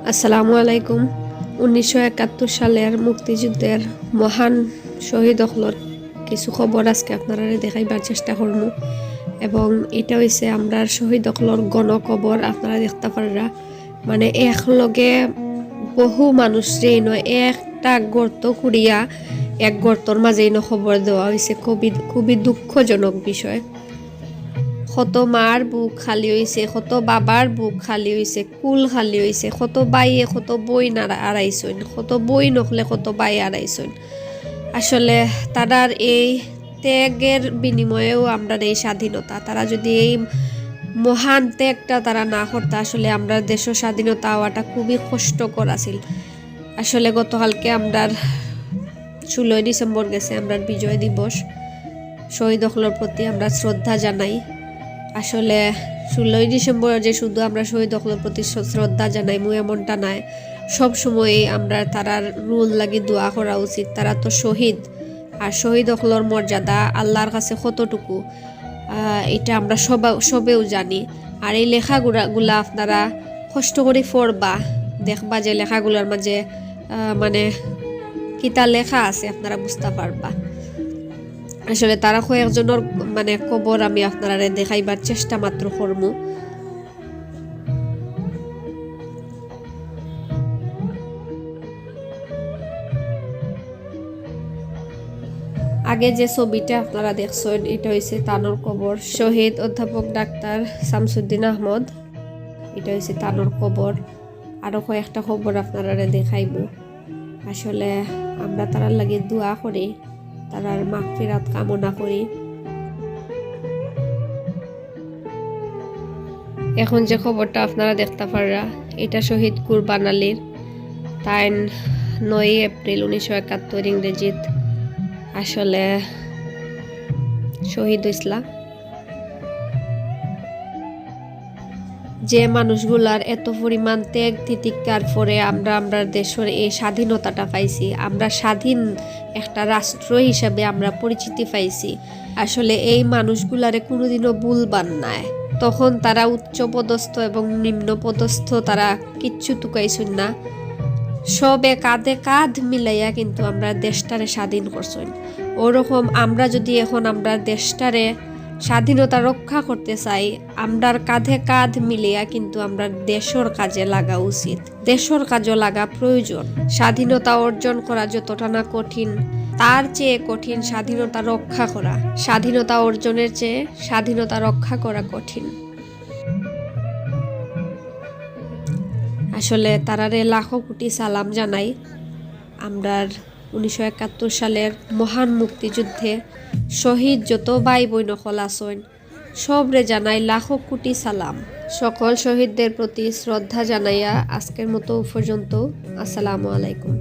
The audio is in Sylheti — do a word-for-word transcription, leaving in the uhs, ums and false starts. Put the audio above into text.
আসসালামু আলাইকুম। উনিশশো একাত্তর সালের মুক্তিযুদ্ধের মহান শহীদ অকলর কিছু খবর আজকে আপনারারে দেখাইবার চেষ্টা করমু। এবং ইটা অইছে আমরার শহীদ অকলর গণকবর, আপনারা দেখতা পাররা। মানে, একলগে বহু মানুষরে ইনো একটা গর্ত খুঁড়িয়া এক গর্তর মাঝে ইনো কবর দেওয়া অইছে। খুবই, খুবই দুঃখজনক বিষয়। কত মার বুক খালি অইছে, কত বাবার বুক খালি অইছে, কুল খালি অইছে, কত ভাইয়ে কত বইন আরা-, আরাইছইন, কত বইন অকলে কত ভাই আরাইছইন। আসলে তারার এই ত্যাগের বিনিময়েও আমরার এই স্বাধীনতা। তারা যদি এই মহান ত্যাগটা তারা না করতা, আসলে আমরার দেশর স্বাধীনতা অওয়াটা খুবই কষ্টকর আছিল। আসলে গতকালকে আমরার ষোলোই ডিসেম্বর গেছে, আমরার বিজয় দিবস। শহীদ অকলর প্রতি আমরা শ্রদ্ধা জানাই। আসলে ষোলোই ডিসেম্বর যে শুধু আমরা শহীদ অকলর প্রতি শ্র-, শ্রদ্ধা জানাইমু এমনটা নায়, সব সময়ই আমরা তারার রুল লাগি দোয়া করা উচিত। তারা তো শহীদ, আর শহীদ অকলর মর্যাদা আল্লাহর কাছে কতটুকু, আহ, ইটা আমরা সবা-, সবেউ জানি। আর এই লেখাগুলা, গুলা আপনারা কষ্ট করি পড়বা, দেখবা যে লেখাগুলার মাঝে, আহ, মানে, কিতা লেখা আছে, আপনারা বুঝতা পারবা। আসলে তারা কয়েকজনর, মানে, কবর আমি আপনারারে দেখাইবার চেষ্টা মাত্র করমু। আগে যে ছবিটা আপনারা দেখছইন, ইটা অইছে তানর কবর, শহীদ অধ্যাপক ডাক্তার শামসুদ্দিন আহমদ। ইটা অইছে তানর কবর। আরো কয়েকটা কবর আপনারারে দেখাইমু। আসলে আমরা তারার লাগি দোয়া করি, তারার মাগফিরাত কামনা করি। এখন যে কবরটা আপনারা দেখতা পাররা, ইটা শহীদ কুরবান আলীর। তাইন নয়ই এপ্রিল উনিশশো একাত্তর ইংরেজিত আসলে শহীদ অইছলা। যে মানুষগুলার এত পরিমাণ ত্যাগ তিতিক্ষার পরে আমরা, আমরার দেশর এই স্বাধীনতাটা পাইছি, আমরা স্বাধীন একটা রাষ্ট্র হিসাবে আমরা পরিচিতি পাইছি। আসলে এই মানুষগুলারে কোনোদিনও ভুলবার নায়। তখন তারা উচ্চ পদস্থ এবং নিম্ন পদস্থ, তারা কিচ্ছু তুকাইছইন না। সবে কাঁধে কাঁধ মিলাইয়া কিন্তু আমরার দেশটারে স্বাধীন করছইন। ওরকম আমরা যদি এখন আমরার দেশটারে স্বাধীনতা রক্ষা করতে চাই, আমরার কাঁধে কাঁধ মিলিয়া কিন্তু আমরার দেশর কাজে লাগা উচিত, দেশর কাজও লাগা প্রয়োজন। স্বাধীনতা অর্জন করা যতটা না কঠিন, তার চেয়ে কঠিন স্বাধীনতা রক্ষা করা। স্বাধীনতা অর্জনের চেয়ে স্বাধীনতা রক্ষা করা কঠিন। আসলে তারারে লাখো কোটি সালাম জানাই। আমরার উনিশশো একাত্তর সালের মহান মুক্তিযুদ্ধে শহীদ যত ভাই বইন অকল আছইন, সবরে জানাই লাখো কোটি সালাম। সকল শহীদদের প্রতি শ্রদ্ধা জানাইয়া আজকের মতো পর্যন্ত। আসসালামু আলাইকুম।